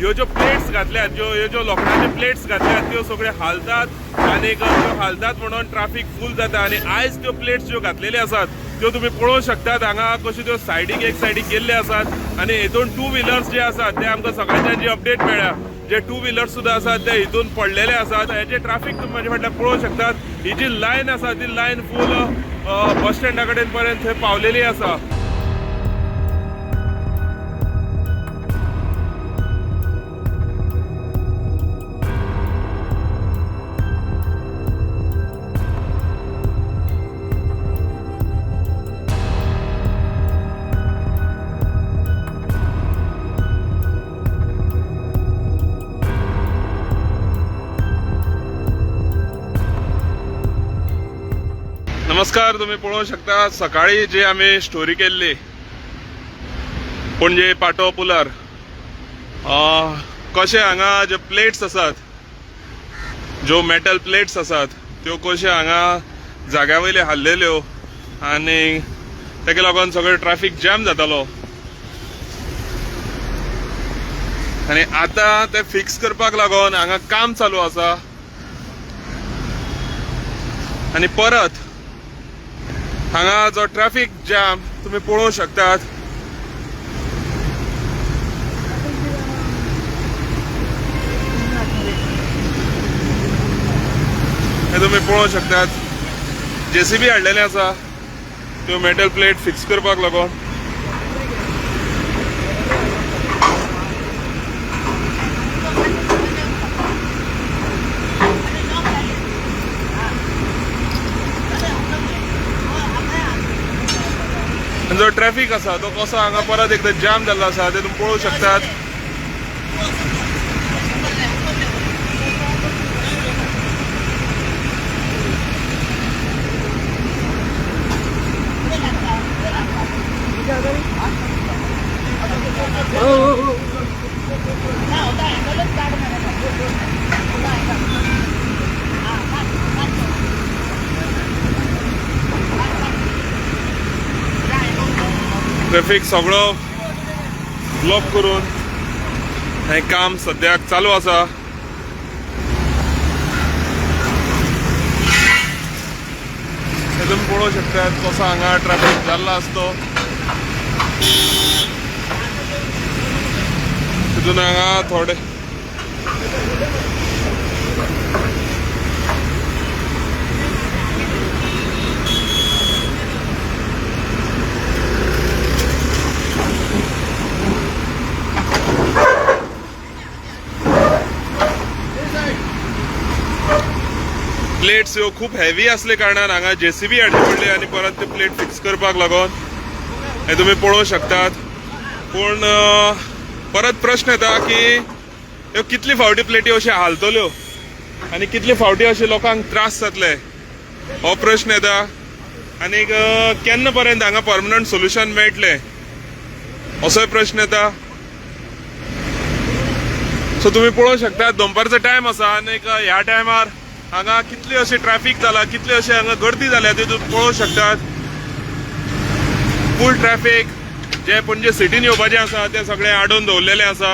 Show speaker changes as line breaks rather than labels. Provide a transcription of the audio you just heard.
ह्यो ज्यो प्लेट्स घातल्यात, ज्यो ह्यो ज्यो लोखणाच्यो प्लेट्स घातल्यात त्यो सगळ्यो हालतात आनी त्यो हालतात म्हणून ट्राफीक फूल जाता. आनी आयज त्यो प्लेट्स ज्यो घातलेल्यो आसात त्यो तुमी पळोवंक शकतात हांगा कश्यो त्यो सायडीक एक सायडीक गेल्ले आसात. आनी हितून टू व्हिलर्स जे आसात ते आमकां सकाळच्यान जी अपडेट मेळ्ळ्या, जे टू व्हिलर्स सुद्दां आसात ते हितून पडलेले आसात. हेजे ट्राफीक तुमी म्हाजे फाटल्यान पळोवंक शकतात. ही जी लायन आसा ती लायन फूल बस स्टँडा कडेन पर्यंत थंय पावलेली आसा. नमस्कार, तुम्ही पळोवंक शकता सकाळी जी आमी स्टोरी केल्ली पणजे पाटो पुलार कशे हांगा जे प्लेट्स आसात, ज्यो मेटल प्लेट्स आसात त्यो कश्यो हांगा जाग्या वयल्यो हाल्लेल्यो आनी तेका लागून सगळें ट्राफीक जॅम जातालो. आनी आतां ते फिक्स करपाक लागून हांगा काम चालू आसा. आनी परत हांगा जो ट्रॅफिक जॅम तुम्ही पळोवंक शकतात. हे तुम्ही पळोवंक शकतात जेसीबी हाडलेले आसा त्यो मेटल प्लेट फिक्स करपाक लागून. जो ट्रॅफिक आसा तो कसो हांगा परत एकदा जॅम जाल्लो आसा ते तुमी पळोवंक शकतात. ट्रॅफिक सगळो ब्लॉक करून हें काम सद्याक चालू आसा. हे तुमी पळोवंक शकतात कसो हांगा ट्रॅफिक जाल्लो आसतो. तितून हांगा थोडे प्लेट्स ह्यो खूब हेवी असले कारणान हांगा जेसीबी हाडची पडली आनी परत ते प्लेट फिक्स करपाक लागून हे तुमी पळोवंक शकतात. पूण परत प्रश्न येता की ह्यो कितली फावटी प्लेटी अश्यो हालतल्यो आनी कितले फावटी अशे लोकांक त्रास जातले हो प्रश्न येता. आनीक केन्ना पर्यंत हांगा परमनंट सोल्युशन मेळटलें असोय प्रश्न येता. सो तुमी पळोवंक शकता दनपारचो टायम आसा आनीक ह्या टायमार हांगा कितली अशी ट्रॅफिक जाला, कितली अशी हांगा गर्दी जाल्या ती तुमी पळोवंक शकतात. फूल ट्रॅफिक जे पणजे सिटीन येवपाचें आसा ते सगळें आडोवन दवरलेलें आसा.